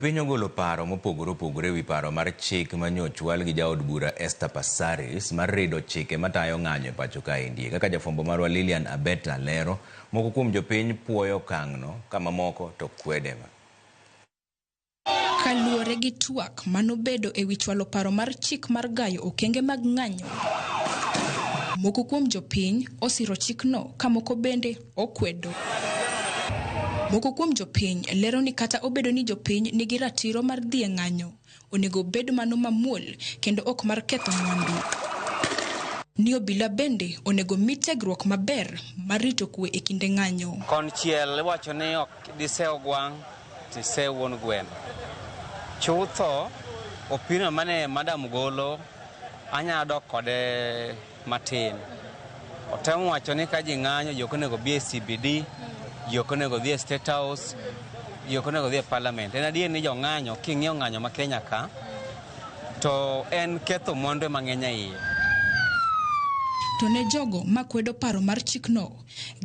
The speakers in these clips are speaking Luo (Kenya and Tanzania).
Piny ogolo paro mopogore opogore ewi paro mar chik manyochwal gi jaod bura Esther Passaris mar rido chike matayo ng'anyo e pacho kaendi. Kaka jafwambo marwa Lilian Abeta lero, moko kuom jopiny puoyo okang'no ka mamoko to kwede. Kaluwore gi twak manobedo e wi chwalo paro mar chik mar gayo okenge mag ng'anyo, moko kuom jopiny osiro chikno ka moko bende okwedo. Moko kuom jopiny lero ni kata obedo ni jopiny nigi ratiro mar dhi e ng'anyo, onego obed mano mamuol kendo ok mar ketho mwandu. Ni obila bende onego mi tiegruok maber mar rito kwe e kinde ng'anyo. Konchiel iwacho ni ok disew gwang' tisew wuon gweno. Chutho, opinion mane madam golo anyalo dok kode matin. Otemo wacho ni ka ji ng'anyo, ji ok onego obi e CBD, ji ok onego odhi e State House, ji ok onego odhi e Parliament. En adier ni jong'anyo, king'iyo ng'anyo ma Kenya ka, to en ketho mwandu ema ng'eny e iye. To ne jogo makwedo paro mar chikno,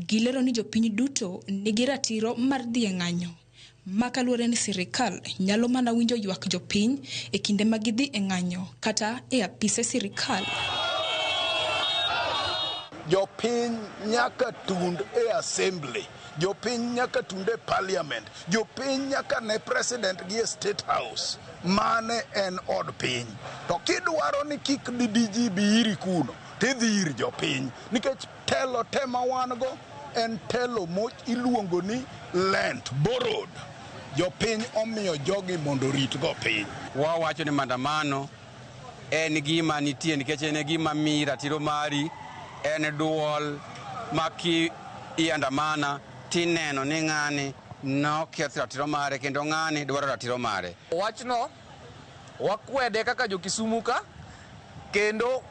gilero ni jopiny duto nigi ratiro mar dhi e ng'anyo. Ma kaluwore ni sirikal nyalo mana winjo ywak jopiny e kinde ma gidhi e ng'anyo kata e apise sirikal. Jopiny nyaka tund e assembly, jopiny nyaka tund e parliament, jopiny nyaka ne president gi e state house. Mane en od piny. To kidwaro ni kik DDG bi iri kuno, tidhi ir jopiny. Nikech telo te ma wan go en telo mo iluongo ni lent, borrowed. Jopiny omiyo jogi mondo orit go piny. Wawacho ni maandamano en gima nitie nikech en e gima miyi ratiro mari, en duol ma ki iandamana tineno ni ng'ani noketh ratiro mare kendo ng'ani dwaro ratiro mare. Wachno wakwede kaka jo Kisumu ka kendo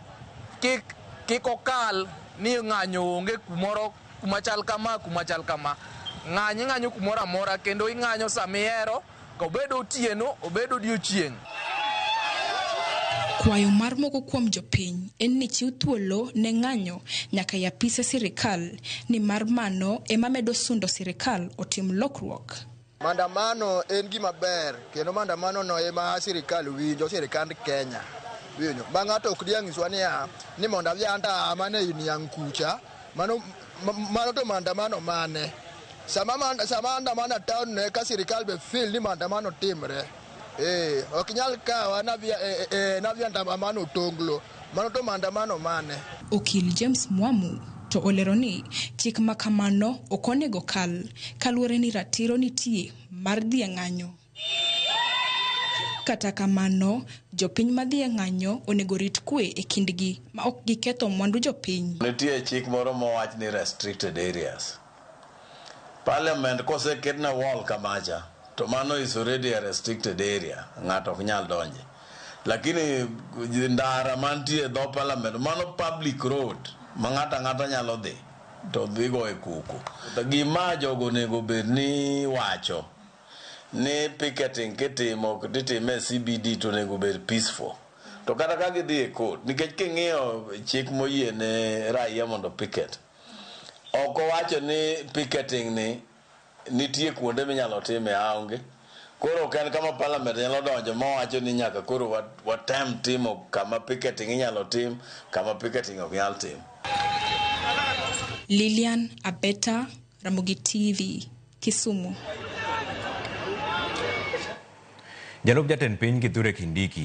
kik kik okal ni ng'anyo onge kumoro kuma chal kama kuma chal kama. Ng'anyo ing'anyo kumoro amora kendo ing'anyo sama ihero obed otieno obed odiochieng'. Kwayo mar moko kuom jopiny en ni chiw thuolo ne ng'anyo nyaka e apise sirikal nimar mano ema medo sundo sirikal otim lokruok. Maandamano en gima ber kendo maandamano no ema sirikal winjo, sirikand Kenya winjo. Ma ng'ato ok diang' nyiswa niya ni mondo adhi anta mana ei niang' kucha, mano, mano to maandamano mane? Sama, sama andamano e town no eka sirikal be feel ni maandamano timre. Eh, ok nyal kawa nadhi e, nadhi andamano Otonglo, mano to maandamano mane? Okil James Mwamu to olero ni chik ma kamano ok onego kal kaluwore ni ratiro nitie mar dhi e ng'anyo. Kata kamano, jopiny madhi e ng'anyo onego rit kwe e kindgi ma ok giketho mwandu jopiny. Nitie chik moro mowach ni restricted areas. Parliament koseketne wall kamacha, to mano is already a restricted area, ng'ato ok nyal donje. Lakini ndara mantie e dho parliament, mano public road ma ng'ato ang'ata nyalo dhi to dhi go e koko. Gima jogo onego bed ni wacho ni picketing kitimo titime e CBD to onego bed peaceful. To kata ka gidhi e court, nikech king'iyo chik moyie ne raia mondo picket, ok owacho ni picketing ni nitie kuonde minyalo time aonge. Koro ok en kama parliament nyalo donjo mawacho ni nyaka koro watem timo kama picketing inyalo tim, kama picketing ok nyal tim. Lilian Abeta, Ramogi TV, Kisumu. Jalup jatend piny Kithure Kindiki